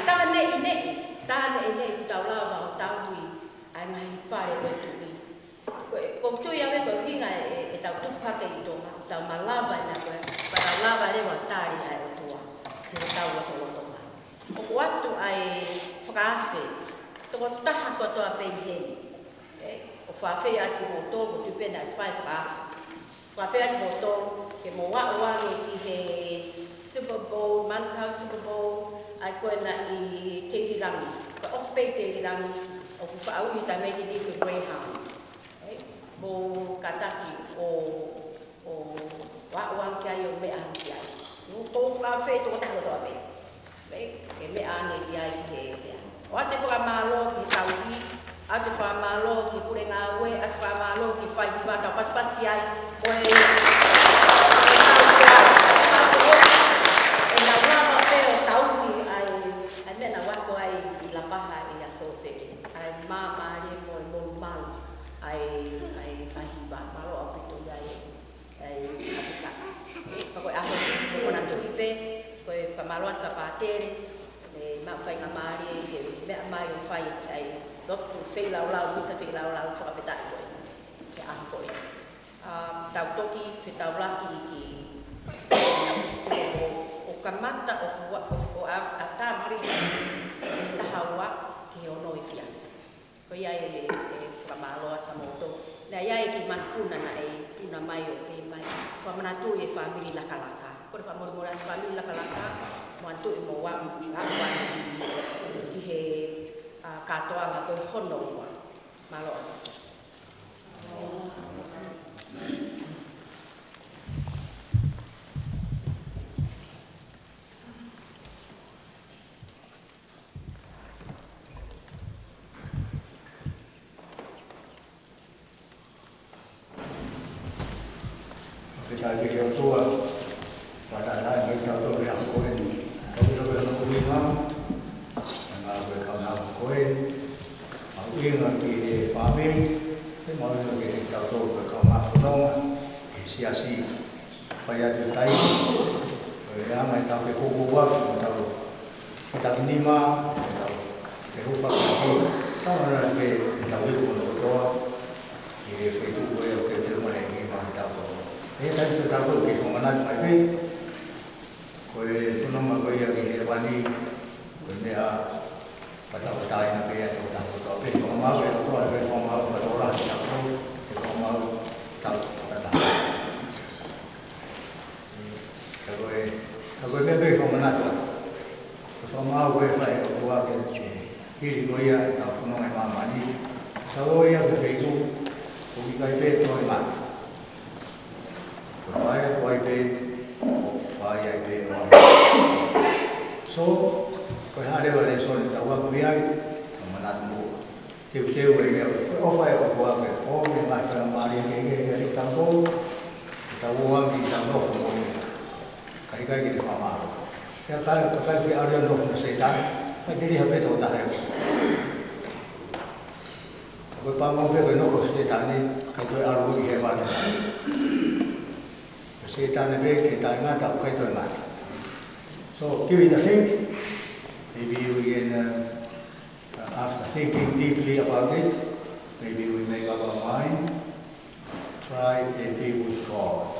Tā neʻineʻi, tā neʻineʻi ʻoku tau lava ʻo tauhi ʻa e ngaahi fale ʻo e tuʻi. Ko e, ʻoku ou tui au ʻe ko e ʻuhinga e, e, ʻetau tupu hake ʻi Tonga, tau malava ʻi he meʻa ko ē, pea tau lava leva ʻo tali ʻa e ʻOtua ki hotau lotolotonga. ʻOku ʻoatu ʻa e fakaafe, toko taha kotoa pē ʻi heni. ʻE, ʻoku ou fakaafeʻi atu kimoutolu, ʻoku ou tui pē naʻe ʻosi fai e fakaafe. Fakaafeʻi atu kimoutolu, ke mou aʻu ange ki he Super Bowl, Manukau Super Bowl, ʻa ia ko ena ʻi Teirangi. Ka ʻoku pē ʻi Teirangi, ʻoku faʻa ui he taimi ni ko e Greyhound. ʻE, mou kātaki ʻo, ʻo aʻu ange ki ai ʻo meʻa ange ki ai. ʻOku ou fakaafeʻi toko taha kotoa pē. Mei, ke meʻa ange ki ai he, he. ʻOatu e fakamālō ki he tauhi, ʻoatu e fakamālō ki he pule ngāue, ʻoatu e fakamālō ki he faihiva, tau pasipasi ai, ko e, ʻe nau lava pē ʻo tauhi ai, ʻa e meʻa naʻa ku ako ai ʻi Lapaha ʻi he aso fē. ʻA e māmālie mo e molumalu, ʻa e, ʻa e, ʻa e hiva, mālō ʻaupito ia e, ʻa e, ʻa e taka. Ka ko e ʻaho, ko e manatuʻi pē, ko e fakamālō atu kia Pātele, ʻe maʻu faingamālie, ke meʻa mai ʻo fai, ʻa e, lotu feilaulau, misa feilaulau, fakafetaʻi ko ē, he ʻaho ko ē. ʻA, tau toki fetaulaki ki, ʻo kamata ʻo, ʻo, ʻo ʻa, ʻa tāmari, ʻe taha ua ki he ono efiafi. Ko ia e, e fakamālō atu kia moutolu. Naʻe ʻi ai e kiʻi manupuna naʻe tuna mai ʻo pehē mai, fakamanatu e fāmili Lakalaka. Ko e fakamolemole atu fāmili Lakalaka, manatuʻi mou aʻu, aʻu ange ki, ki he, ʻa, kātoanga ko e hono ua. Mālō ʻaupito. Fakafetaʻi ki he ʻOtua, fakataha mai tautolu he ʻaho ko eni. Tau ʻilo pē hono ʻuhinga, ʻa e ngāue ko ē ʻa e kaungā ʻaho ko ē, ʻuhinga ki he fāmili, pea mo e ʻuhinga kiate kitautolu ko e kaungā fononga, he siasi. Fai atu e taimi, ko e anga ʻetau fekoukou atu, ʻetau fetakinima, ʻetau fehufa ki he, tau ʻana pē ʻetau iku kotoa, ʻi he feituʻu ko ē ʻoku teuteu mai ʻe he ʻEiki maʻa kitautolu. ʻI he taimi ko ē ʻoku tau kei fakamanatu mai pē, ko e fononga ko ia ki hēvani, ko e meʻa, Fakatauʻatāina pē ʻa e tokotaha kotoa pē. Fakamaau pē ʻOtua, pē fakamaau fakatōlahi ʻa e ʻOtua, pē fakamaau tau fakataha. Ka ko e, ka ko e meʻa pē fakamanatu atu. Ko e fakamaau ko ē ʻoku fai ʻe he ʻOtua ke, ke hili ko ia ʻetau fononga ʻi māmani. Tau ō ia ki he feituʻu, ʻoku ʻikai pē toe mate. Ko e fai atu ai pē, ko e fai ai pē ʻo ʻai. So, ko e hā leva e lēsoni ʻoku tau aʻu ki ai, tau manatu muʻa. Teuteu e meʻa, ko e ʻofa ʻa e ʻOtua ke ʻomi e ngaahi faingamālie kehekehe kiate kitautolu, ke tau ō ange ke tau nofo mo ia. Ka ʻikai ke ne fakamālō. Pea ka, ka ʻikai ke ʻalu ia ʻo nofo mo Sētane, ʻikai te liliha pē tokotaha ia. Ko e pango pē ko e nofo ʻo Sētane, ʻikai toe ʻalu ia ki hēvani. Ko Sētane pē ke taʻengata ʻoku ʻikai toe mate. So, give it a think. Maybe we can, uh, uh, after thinking deeply about it, maybe we make up our mind. Try and be with God.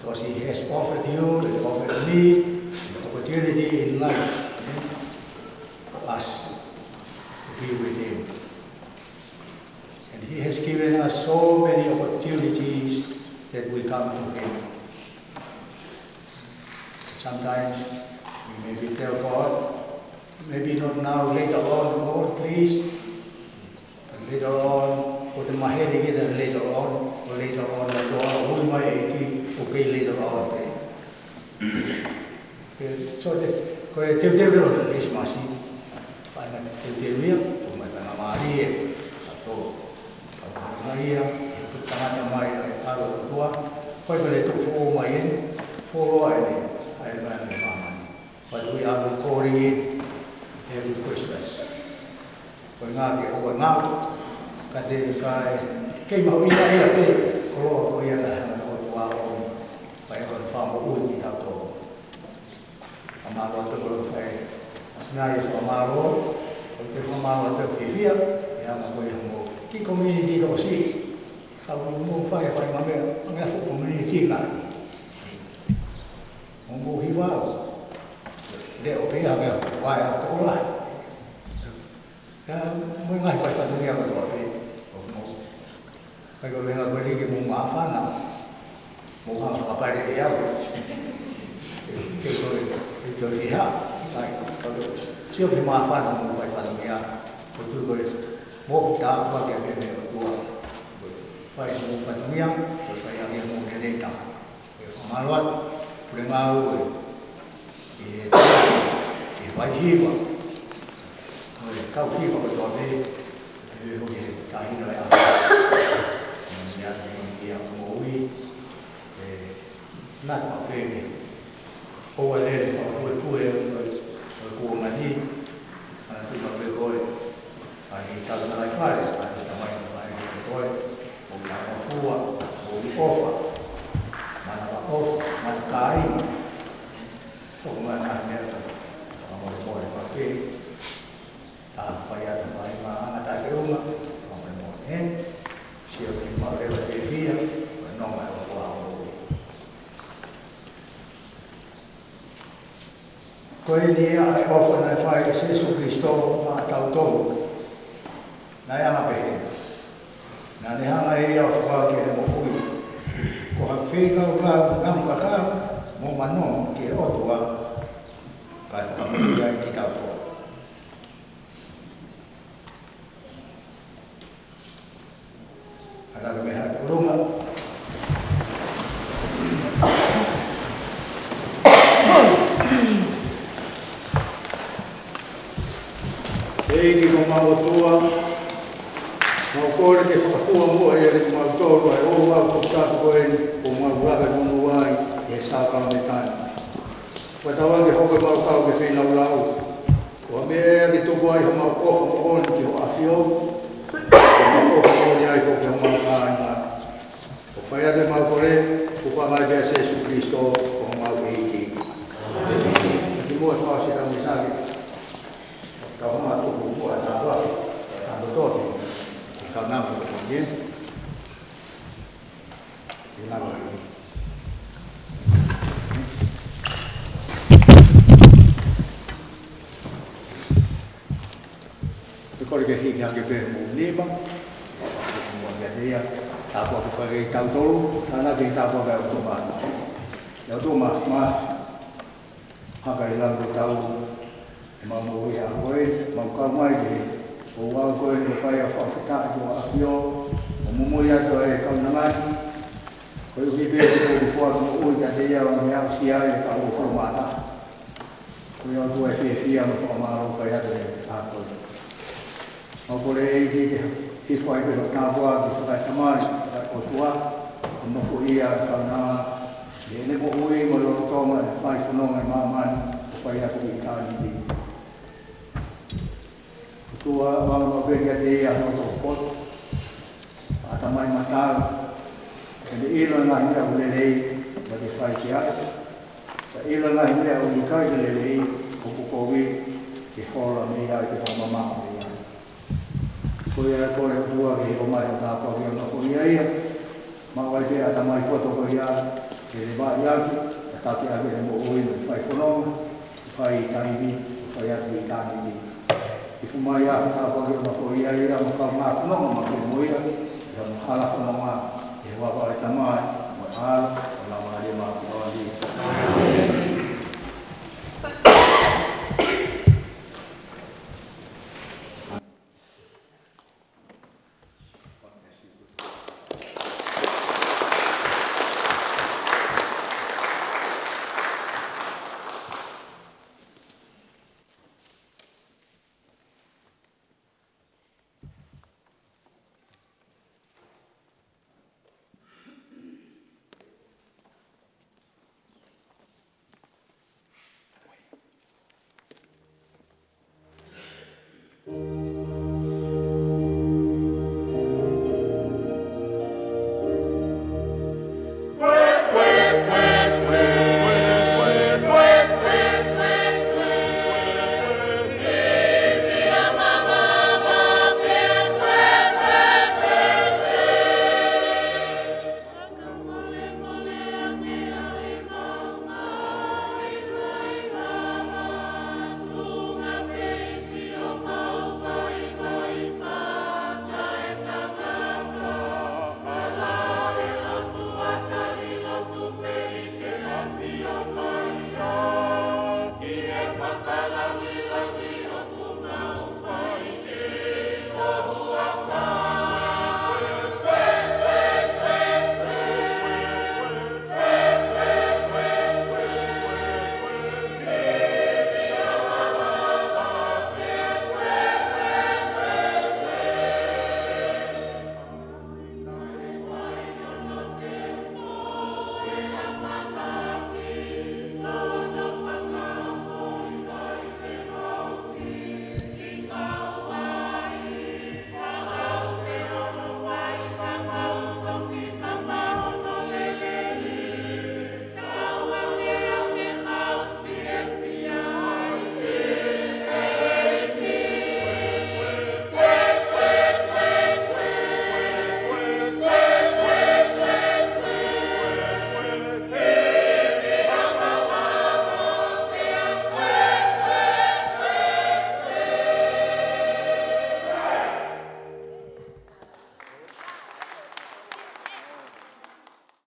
Because He has offered you and offered me an opportunity in life, eh, for us to be with Him. And He has given us so many opportunities that we come to Him. Sometimes we maybe tell God, Maybe not now, later on, God, please. Later on, ko e maheni kita later on, ko e later on, ko e ʻaho ʻe ui mai e ʻEiki, ʻoku kei later on pē. Ke, so te, ko e teuteu leva ʻo e Kilisimasi, fai mai teuteu ia, ko e mai fai mai mālie, ʻa e tō, ʻa e tō mai ia, ʻe tangata mai, ʻa e ʻAlo ʻo e ʻOtua, ko e pele tō fō mai eni, fō loa eni, ʻa e mai ʻa e māmani. But we are recording it every Christmas. Ko e ngā ke o e ngā, ka te kai, kei mahuʻinga ia pē, ko loa ko ia ka hanga ʻo tua o, fai ko e fāmo ui ki tau tō. Ka mālō atu ko e fai, asina ia fakamālō, ko e fakamālō atu ki fia, ia ma ko ia mo, ki community ko si, ka mo fai, fai ma mea, ma mea fo community ngai. Mo mo hiva, le o pea mea, wai a kola. Ka mo e ngaahi faifai mo ia kotoa pē, ʻo mo. Kai ko e ngaahi ko e liki mo māfana, mo hanga fakapale e au. Ke ko e, ke ko e fiha, kai, ko e, sio ke māfana mo faifai mo ia, ko tu ko e, mo ta kua ke pene ʻo tua. Fai mo faifai mo ia, ko fai a ia mo lelei ta. ʻE fakamālō atu, pule ngāue, ʻe, ʻe fai hiva, ʻo e kau hiva kotoa pē, ʻe, ʻe, ʻo e kāinga ʻa e ʻaho. Mo ia, mo ia, mo ui, ʻe, na ka pē, ʻo e lele, ʻo e kue, ʻo e, ʻo e kuonga ni, ʻa e kuka pē ko e, ʻa e tau na lai fale, ʻa e tamai na fale ko koe, ʻo ka ʻofua, ʻo ʻofa, mana ka ʻofa, mana kāinga. ʻOku mana mea ka, ka mole mole ka pē, ka fai atu mai ma anga tafe uma, ka mole mole, ē? Sio ki mau leva te fia, ka nonga ʻo kua ʻo. Ko eni ia ʻa e ʻofa naʻe fai ʻe Sēsū Kilisitō maʻatautolu. Naʻe anga pehē. Naʻa ne hanga ʻe ia ʻo fua ke ne moʻui. Ko ha feilaulau namu kakau mo mano ki he ʻOtua. Kae fakamoʻui ai kitautolu. Ala ka meʻa atu ʻolunga. ʻEiki ko homau ʻOtua, mau kole ke fakafua muʻa ʻiate kimautolu ʻa e ouau toputapu ko eni, kuo mau lave monū ai ʻi he sākalamēniti ni. Kuo tau ʻai ke hoko ʻemau kau ke feilaulau. Ko e meʻa ia ke tuku ai homau ʻofa moʻoni ki ho ʻAfio, ko homau ʻofa moʻoni ai foki ki homau kāinga. ʻOku fai atu ʻemau kole, ʻoku fai mai pē ʻia Sēsū Kilisitō, ko homau ʻEiki. Ki muʻa tau ʻosi tau misake. Tau hanga tuku muʻa tāpuaki, tau toki, ki he kaunanga ko eni. Ke lava ki. Ko e kole ke hiki hake pē mo nima. Mo ia te ia. Tāpuaki fai kiate kitautolu. Tānaki tāpuaki ʻa e ʻOtua. ʻE ʻOtua, ma, ma. Haka ʻi lalo tau, ʻemau moʻui ʻa koe, mau kau mai ke, ʻo ʻoua ko e ne fai ʻa e fakafetaʻi ki ho ʻAfio, ʻo mumui atu ʻa e kaunanga ni, ko e ʻuhi pē ke tau fua ki moʻui kiate ia ʻo ne aʻusia ai ʻa e kau ʻofa mata. Ko ia ʻOtua ʻe fiefia mo fakamālō fai atu ʻa koe. Mau kole ʻEiki ke hifo ai pē ho tāpuaki fakaetamai, fakaeʻotua, ʻo nofoʻia ʻa e kaunanga, ʻi heʻene moʻui mo e lolotonga ʻene fai fononga ʻi māmani, ʻo fai atu ki ʻitāniti. ʻOtua, ʻoange maʻu pē kiate ia hono toko poto, ʻatamai matala, ke ne ʻilo e ngaahi meʻa ʻoku lelei, mo ke fai ki ai. Ka ʻilo e ngaahi meʻa ʻoku ʻikai ke lelei, ʻoku kovi, ke hola mei ai, ke fakamamaʻo mei ai. Ko ia ʻe kole ʻOtua ke hifo mai ho tāpuaki ʻo nofoʻia ia. Maʻu ai pē ʻatamai poto ko ia, ke levaʻi ʻaki, ka taki ʻaki ʻene moʻui mo e fai fononga, fai taimi, fai atu ʻitāniti. Hifo mai ʻa ho tāpuaki ʻo nofoʻia ia, mo e kaungā fononga maʻu pē mo ia, ʻi hono hala fononga, ʻi he huafa ʻo e Tamai, mo e ʻAlo, mo e Laumālie Māʻoniʻoni.